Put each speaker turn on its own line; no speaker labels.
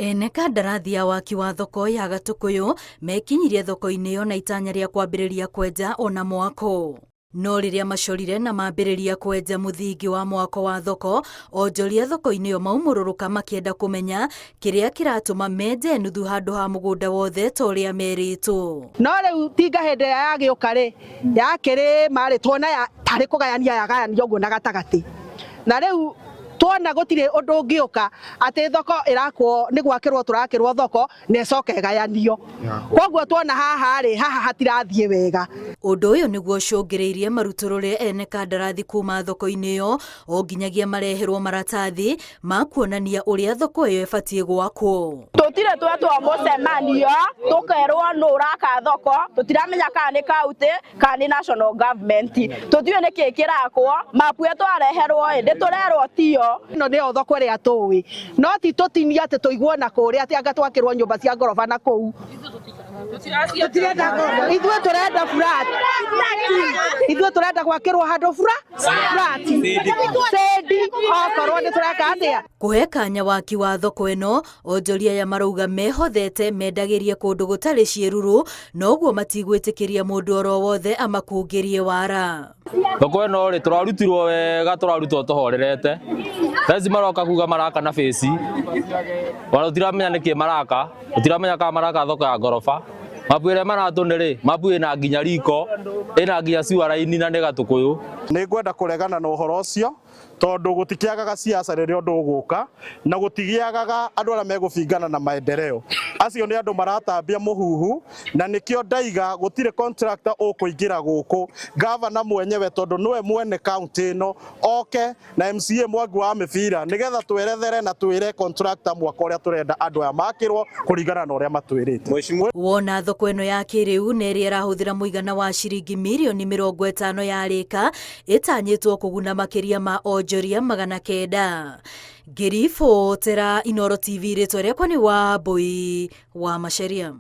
Ene kandarathi ya waki wa thoko ya Gatũkũyũ mekinyirie thoko-inĩ ĩyo na itanya rĩa kwambĩrĩria kwenja ona mwako. No rĩrĩa macorire na mambĩrĩria kwenja mũthingi wa mwako wa thoko, onjoria thoko-inĩ ĩyo maumũrũrũka makĩenda kũmenya kĩrĩa kĩratũma menje nuthu handũ ha mũgũnda wothe ta ũrĩa merĩtwo.
No rĩu tinga hĩndĩ ĩrĩa yagĩũka rĩ, yakĩrĩma rĩ, tuona ya tarĩ kũgayania yagayanio ũguo na gatagatĩ. Na rĩu tuona gũtirĩ ũndũ ũngĩũka atĩ thoko ĩrakwo nĩ gwakĩrwo tũrakĩrwo thoko na ĩcoke ĩgayanio. Koguo tuona haha rĩ, haha hatirathiĩ wega.
Ũndũ ũyũ nĩguo ũcũngĩrĩirie marutũrũre ene kandarathi kuma thoko-inĩ ĩyo o nginyagia mareherwo maratathi ma kuonania ũrĩa thoko ĩyo ĩbatiĩ gwakwo.
Tũtirĩ twetwo mũcemanio tũkerwo nũ ũraka thoko, tũtiramenya kana nĩ kaunti kana nĩ national government, tũtiũĩ nĩkĩ kĩrakwo, mapu ĩyo twareherwo ĩ ndĩtũrerwo tiyo.
Ĩno nĩyo thoko ĩrĩa tũĩ, no ti tũtinie atĩ tũigwo na kũrĩa atĩ anga twakĩrwo nyũmba cia ngoroba na kũu. Ithuĩ tũrenda flat, ithuĩ tũrenda gwakĩrwo handũ flat sendi, okorwo nĩ tũreka atĩa.
Kũhe kanya waki wa thoko ĩno, onjoria aya marauga mehothete mendagĩrie kũndũ gũtarĩ ciĩruru, noguo matigwĩtĩkĩria mũndũ oro wothe amakungĩrie wara.
Thoko ĩno rĩ, tũrarutirwo wega, tũrarutwo tũhorerete. Thaa ici maroka kuga maraka na bĩci, ona tũtiramenya nĩkĩ maraka, tũtiramenya kana maraka thoko ya ngoroba. Mapu ĩrĩa maratũne rĩ, mapu ĩna nginya riko, ĩna nginya sewer line na nĩ Gatũkũyũ.
Nĩ ngwenda kũregana na ũhoro ũcio tondũ gũtikĩagaga siasa rĩrĩa ũndũ ũgũka na gũtigĩagaga andũ arĩa megũbingana na maendeleo. Acio nĩ andũ maratambia mũhuhu na nĩkĩo ndaiga gũtirĩ contractor ũkũingĩra gũkũ. Gavana mwenyewe tondũ nĩwe mwene county ĩno oke na MCA Mwangi wa mĩbira nĩgetha twerethere na twĩre contractor mwaka ũrĩa tũrenda andũ aya makĩrwo kũringana na ũrĩa matwĩrĩte.
Wona thoko ĩno ya kĩrĩu na ĩrĩa ĩrahũthĩra mũigana wa ciringi mirioni 50 yarĩka, ĩtanyĩtwo kũguna makĩria ma onjoria 900. Ngĩribotera Inooro TV rĩtwa rĩakwa nĩ Wambũi wa Macharia.